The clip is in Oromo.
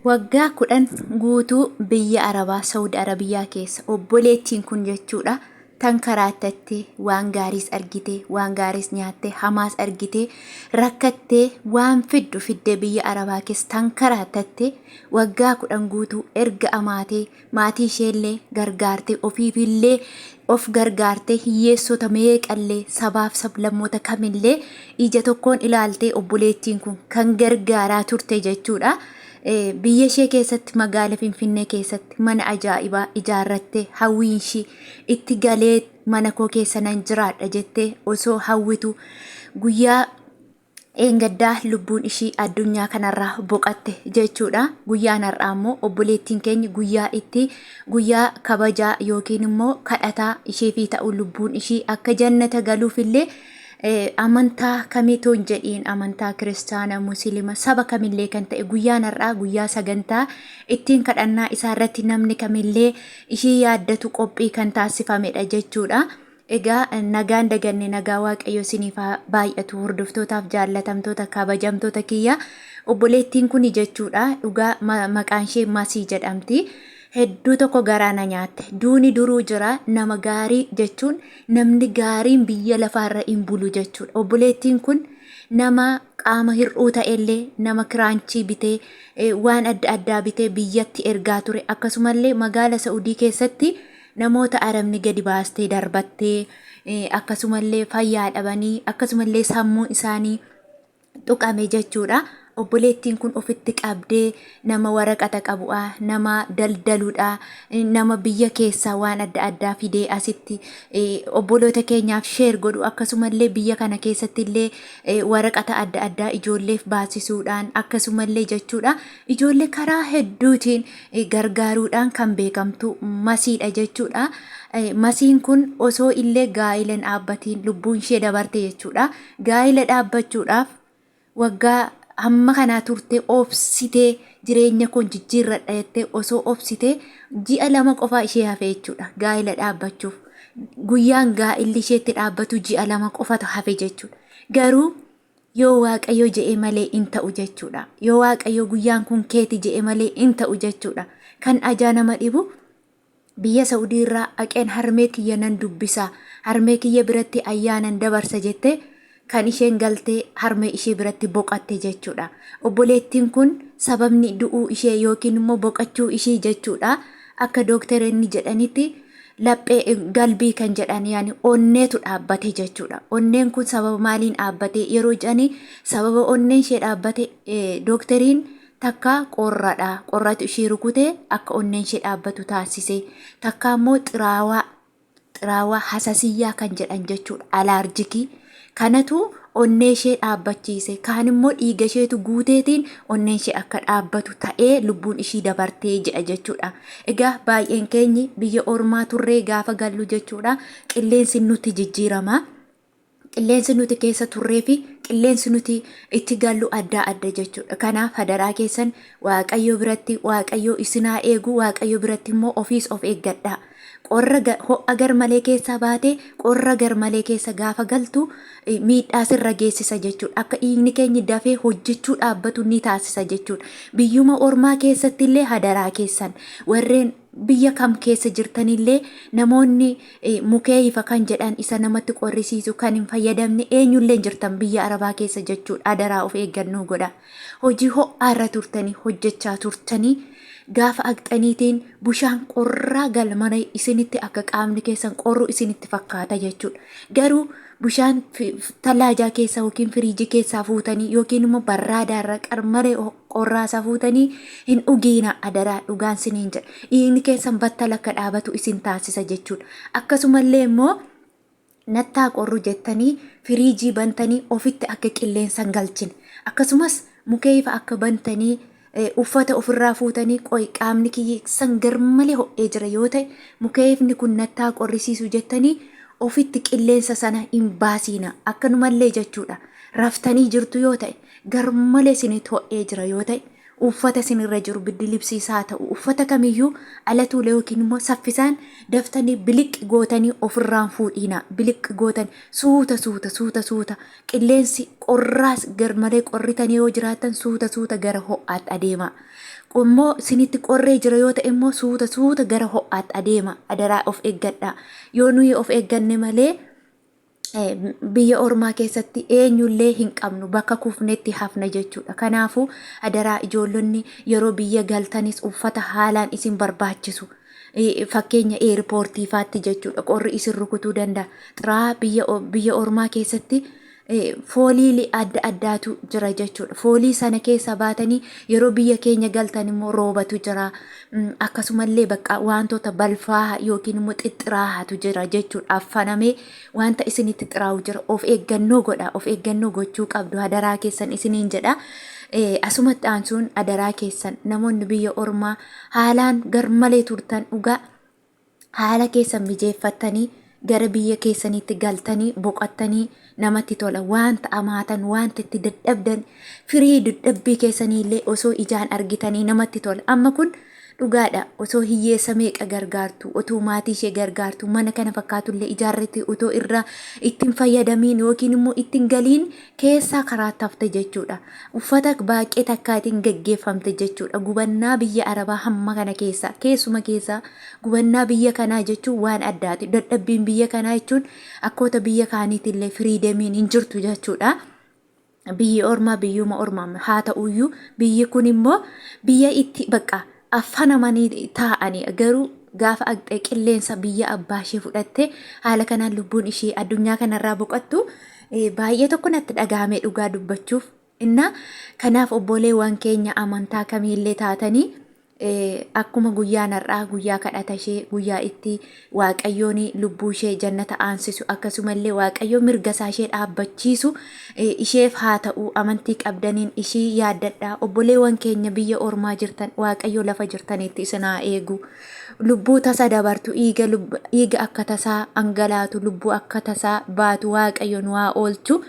Waggaa 10 guutuu biyya Arabaa Saudi Arabiyaa keessa obboleettiin kun jechuudha tan karaattatte waan gaariis argite waan gaariis nyaatte hamaas argite rakkattee waan fiddu fiddee biyya Arabaa keessa tan karaattatte waggaa 10 guutuu erga amaatee maatii isheellee gargaartee ofiifillee of gargaartee hiyyeessota meeqallee sabaaf sablammoota kamillee ija tokkoon ilaaltee obboleettiin kun kan gargaaraa turte jechuudha. Biyya ishee keessatti magaala Finfinnee keessatti mana ajaa'ibaa ijaarrattee hawwiin ishii itti galee mana koo keessa nan jiraadha jettee osoo hawwitu guyyaa dheengaddaa lubbuun ishii addunyaa kanarraa boqatte jechuudha. Guyyaan har'aa immoo obboleettiin keenya guyyaa itti guyyaa kabajaa yookiin immoo kadhataa isheefii ta'u lubbuun ishii akka jannata galuufillee amantaa kamiituu hin jedhiin amantaa kiristaana, musliima, saba kamillee kan ta'e guyyaan har'aa guyyaa sagantaa ittiin kadhannaa isaa irratti namni kamillee ishii yaaddatu qophii kan taasifamedha jechuudha. Egaa nagaan daganne nagaa waaqayyo isiniif haa baay'atu hordoftootaaf jaallatamtoota kabajamtoota kiyya obboleettiin kuni jechuudha dhugaa maqaan ishee Masii jedhamti. Hedduu tokko garaa na nyaatte. Duuni duruu jira nama gaarii jechuun namni gaariin biyya lafaarra hin bulu jechuudha. Obboleettiin kun nama qaama hir'uu ta'ellee nama kiraanchii bitee waan adda addaa bitee biyyatti ergaa ture akkasumallee magaala Sa'udii keessatti namoota arabni gadi baastee darbattee akkasumallee fayyaa dhabanii akkasumallee sammuun isaanii tuqame jechuudha. Obboleettiin kun ofitti qabdee nama waraqata qabu'a, nama daldaluudha, nama biyya keessaa waan adda addaa fidee asitti obboloota keenyaaf sheer godhu akkasumallee biyya kana keessatti illee waraqata adda addaa ijoolleef baasisuudhaan akkasumallee jechuudha. Ijoollee karaa hedduutiin gargaaruudhaan kan beekamtu masiidha jechuudha. Masiin kun osoo illee gaa'ila hin dhaabbatiin lubbuun ishee dabarte jechuudha. Gaa'ila dhaabbachuudhaaf waggaa hamma kanaa turtee obsitee jireenya koon jijjiirradha jettee osoo obsitee ji'a 2 qofaa ishee hafe jechuudha gaa'ila dhaabbachuuf. Guyyaan gaa'illi isheetti dhaabbatu ji'a 2 qofatu hafe jechuudha. Garuu Yoo Waaqayyo je'e malee in ta'u jechuudha. Yoo Waaqayyo guyyaan kun keeti je'e malee in ta'u jechuudha. Kan ajaa nama dhibu biyya Sa'udii irraa aqeen harmee kiyya nan dubbisa, harmee kiyya biratti ayyaanan dabarsa jette kan isheen galtee harmee ishee biratti boqatte jechuudha. Obboleettiin kun sababni du'uu ishee yookiin immoo boqachuu ishii jechuudha. Akka dookteroonni jedhanitti laphee galbii kan jedhan yaani onneetu dhaabbate jechuudha. Onneen kun sababa maaliin dhaabbate yeroo jedhani sababa onneen ishee dhaabbate dookteriin takka qorradha. Qorratu ishee rukute akka onneen ishee dhaabbatu taasise. Takka immoo xiraawaa xiraawaa hasasiyyaa kan jedhan jechuudha. Alaarjikii. Kanatu onnee ishee dhaabbachiise. Kaan immoo dhiiga isheetu guuteetiin onneen ishee akka dhaabbatu ta'ee lubbuun ishii dabartee jedha jechuudha. Egaa baay'een keenyi biyya ormaa turree gaafa gallu jechuudha qilleensi nutti jijjiirama. Qilleensi nuti keessa turree fi qilleensi nuti itti gallu addaa adda jechuudha. Kanaaf hadaraa keessan Waaqayyo biratti Waaqayyo isinaa eegu Waaqayyo biratti immoo ofiis of eeggadhaa. Qorra ho'a garmalee keessaa baatee qorra garmalee keessa gaafa galtu miidhaa sirra geessisa jechuudha. Akka dhiigni keenyi dafee hojjechuu dhaabbatu ni taasisa jechuudha. Biyyuma ormaa keessatti illee hadaraa keessan warreen biyya kam keessa jirtanillee namoonni mukeeyifa kan jedhan isa namatti qorrisiisu kan hin fayyadamne eenyullee jirtan biyya arabaa keessa jechuudha. Adaraa of eeggannoo godha. Hojii ho'aa irra turtanii hojjechaa turtanii gaafa aqxaniitiin bushaan qorraa galmana isinitti akka qaamni keessan qorru isinitti fakkaata jechuudha. Garuu bushaan talaajaa keessa yookiin firiijii keessaa fuutanii yookiin immoo barraadaa irra qarmaree qorraa isaa fuutanii hin dhugiina adaraa dhugaan siniin jedha. Dhiigni keessan battala akka dhaabatu isin taasisa jechuudha. Akkasumallee immoo nattaa qorru jettanii firiijii bantanii ofitti akka qilleensa hin galchine. Akkasumas mukeefa akka bantanii uffata ofirraa fuutanii qoy qaamni kiyya garmalee ho'ee jira yoo ta'e mukeefni kun nattaa qorrisiisu jettanii ofitti qilleensa sana hin baasiina. Akkanumallee jechuudha. Raftanii jirtu yoo ta'e garmalee isinitti ho'ee jira yoo ta'e Uffata isinirra jiru biddilibsiis haa ta'u uffata kamiyyuu ala tuula yookiin immoo saffisaan daftanii biliqqi gootanii ofirraan fuudhiina. Biliqqi gootan suuta suuta suuta suuta qilleensi qorraas garmalee qorritanii yoo jiraattan suuta suuta gara ho'aatti adeema. Immoo isinitti qorree jira yoo ta'e immoo suuta suuta gara ho'aatti adeema. Adaraa of eeggadhaa. Yoo nuyi of eegganne malee biyya ormaa keessatti eenyullee hin qabnu bakka kufnetti hafna jechuudha. Kanaafuu adaraa ijoollonni yeroo biyya galtanis uffata haalaan isin barbaachisu. Fakkeenya eerpoortii faatti jechuudha. Qorri isin rukutuu danda'a. Xiraa biyya ormaa keessatti foolii adda addaatu jira jechuudha. Foolii sana keessa baatanii yeroo biyya keenya galtan immoo roobatu jira. Akkasumallee bakka wantoota balfaa yookiin immoo xixxiraahatu jira jechuudha. Affanamee wanta isinitti xiraa'u jira. Of eeggannoo godha. Of eeggannoo gochuu qabdu hadaraa keessan isiniin jedha. Asumatti aansuun adaraa keessan namoonni biyya ormaa haalaan garmalee turtan dhugaa haala keessan mijeeffattanii gara biyya keessaniitti galtanii boqottanii namatti tola. Wanta amaatan, wanta itti dadhabdan, firii dadhabbii keessanii illee osoo ijaan argitanii namatti tola. Amma kun dhugaadha. Osoo hiyyeessa meeqa gargaartu, otoo maatii ishee gargaartu, mana kana fakkaatullee ijaarrate otoo irraa ittiin fayyadamiin yookiin immoo ittiin galiin keessaa karaa tafte jechuudha. Uffata baaqee takkaatiin gaggeeffamte jechuudha. Gubannaa biyya Arabaa hamma kana keessa, keessuma keessaa gubannaa biyya kanaa jechuun waan addaati. Dadhabbiin biyya kanaa jechuun akkoota biyya kaaniitillee firiidemiin hin jirtu jechuudha. Biyyi ormaa biyyuma ormaa haa ta'uyyuu biyyi kun immoo biyya itti bakka affanamanii taa'anii garuu gaafa aqxee qilleensa biyya abbaa ishee fudhatte haala kanaan lubbuun ishee addunyaa kanarraa boqottu baay'ee tokko natti dhaga'ame dhugaa dubbachuuf. Inna kanaaf obboleewwan keenya amantaa kamiillee taatanii Akkuma guyyaan har'aa guyyaa kadhata ishee guyyaa itti Waaqayyoon lubbuu ishee jannata aansisu akkasumallee Waaqayyo mirga isaa ishee dhaabbachiisu isheef haa ta'u amantii qabdaniin ishii yaaddadhaa obboleewwan keenya biyya ormaa jirtan Waaqayyo lafa jirtanitti isin haa eegu lubbuu tasa dabartu dhiiga dhiiga akka tasaa angalaatu lubbuu akka tasaa baatu Waaqayyo nu haa oolchu.